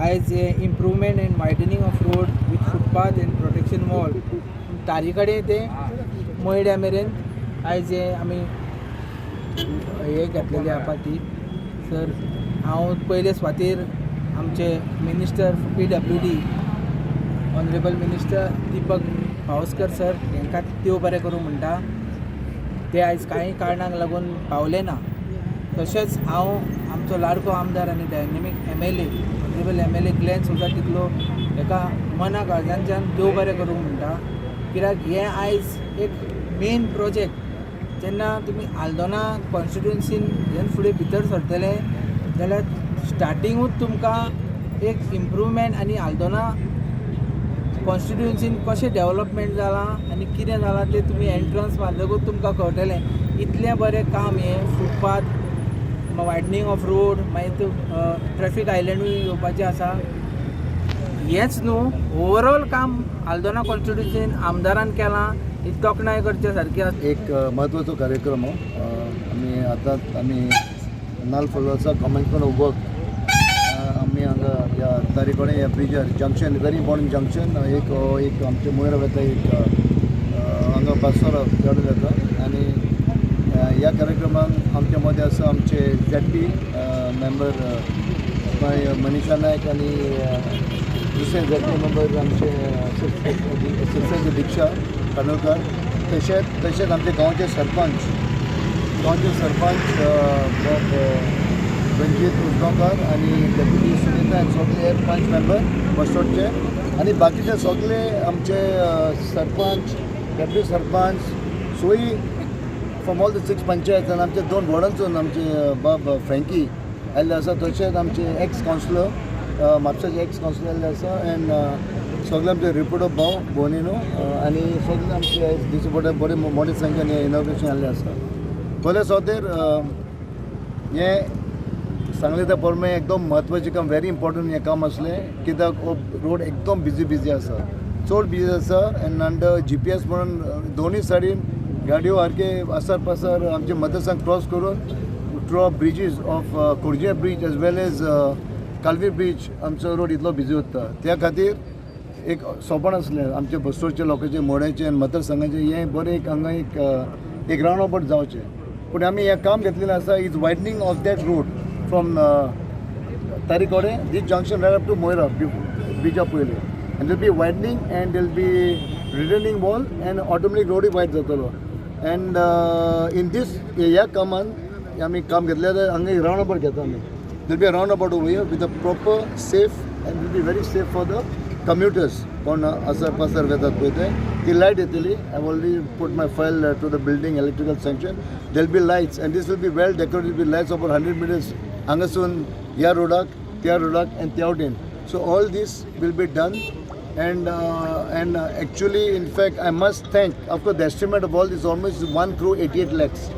आयज हे improvement and widening of road with footpath and protection wall, तारी कडेन ते मयड्या मेरेन आयज हे आमी हे घेतलेली आसा ती. सर, हांव पयले सुवातेर आमचे minister PWD, honourable minister Deepak Pawaskar sir, हांकां देव बरें करूं म्हणटा. ते आयज कांय कारणांक लागून पावले ना. तशेंच हांव आमचो लाडको आमदार आनी dynamic MLA, honourable MLA Glenn Souza Tiklo, हेका मना काळजांच्यान देव बरें करूं म्हणटा, कित्याक हें आयज एक मेन प्रोजेक्ट. जेन्ना तुमी आल्दोना कॉन्स्टिट्युन्सीन हेन फुडें भितर सरतले जाल्यार स्टार्टिंगूच तुमकां एक इम्प्रूवमेंट आनी आल्दोना कॉन्स्टिट्युन्सीन कशें डेवलपमेंट जालां आनी कितें जालां तें तुमी एंट्रन्स मारतकूच तुमकां कळटलें. इतलें बरें काम हें, फुटपाथ, वायडनींग ऑफ रोड, मागीर ट्रॅफीक आयलंडूय येवपाचें आसा. हेंच न्हू, ओवरऑल काम आल्दोना कॉन्स्टिट्युन्सीन आमदारान केलां, ही तोखणाय करचे सारकी आसा. एक म्हत्वाचो कार्यक्रम हो. आमी आतां आमी नाल फॉलोचा कमेन्समेंट ऑफ वर्क आमी हांगा ह्या तारीकोडे ह्या ब्रिजार जंक्शन, व्हेरी इम्पॉर्टंट जंक्शन, एक हो एक आमचे मोयरा वता, एक हांगा बासोरा चड जाता. आनी ह्या कार्यक्रमाक आमच्या मदें आसा आमचे झेडपी मेंबर मनीषा नायक आनी दुसरे झेडपी मेंबर आमचे सिक्सर दीक्षा कानोळकर, तशेंच तशेंच आमचे गांवचे सरपंच बाब रणजीत उजगांवकार आनी डेप्युटी सुनीता आनी सगळे हे पंच मेंबर बसोडचे आनी बाकीचे सगळे आमचे सरपंच, डेप्युटी सरपंच सोई from all the six panchayat आनी आमचे दोन वॉर्डांसून आमचे बाब फ्रँकी आयिल्ले आसा. तशेंच आमचे एक्स कावन्सिलर, म्हापशाचे एक्स कावन्सिलर आयिल्ले आसा एंड सगळे आमचे रिपोर्टर भाव भोवनी आनी सगळे आमचे आयज दिसचे पडटा बरे मोठे संख्येन हें इनॉग्रेशन आयिल्लें आसा. पयले सुवातेर हें सांगलें त्या प्रमाणे एकदम म्हत्वाचें काम, व्हेरी इम्पॉर्टंट हें काम आसलें, कित्याक हो रोड एकदम बिजी बिजी आसा, चड बिजी आसा. एंड अंडर जीपीएस म्हणून दोनूय सायडीन गाडयो सारके आसार पासार आमचे मतदारसंघ क्रॉस करून through bridges of Corjuem bridge as well as Calvi bridge आमचो रोड इतलो बिजी उरता. त्या खातीर एक सोंपण आसलें आमचे बस्तोरच्या लोकांचे, मोड्याचे आनी मतदारसंघाचें, हें बरें एक हांगा एक रावंड अबाउट जावचें. पूण आमी हें काम घेतलेलें आसा is widening of that road from Tarikode this junction right up to Moira Brezza पयलीं, and will be widening and will be retaining wall and automatic रोडूय वायड जातलो. एंड इन दीस ह्या कामान आमी काम घेतलें जाल्यार हांगा एक रावंड अबाउट घेता आमी. There'll be a roundabout over here with a proper safe and will be very safe for the commuters. कोण आसर पासर वेतात पळय ते, ती लायट येतली. I already put my file to the building electrical sanction. There'll be lights and this will be well decorated with lights about 100 meters हांगासून ह्या रोडाक, त्या रोडाक आनी त्या वटेन. So all this will be done and actually, in fact, I must thank, of course, the estimate of all this almost 1 crore 88 lakhs.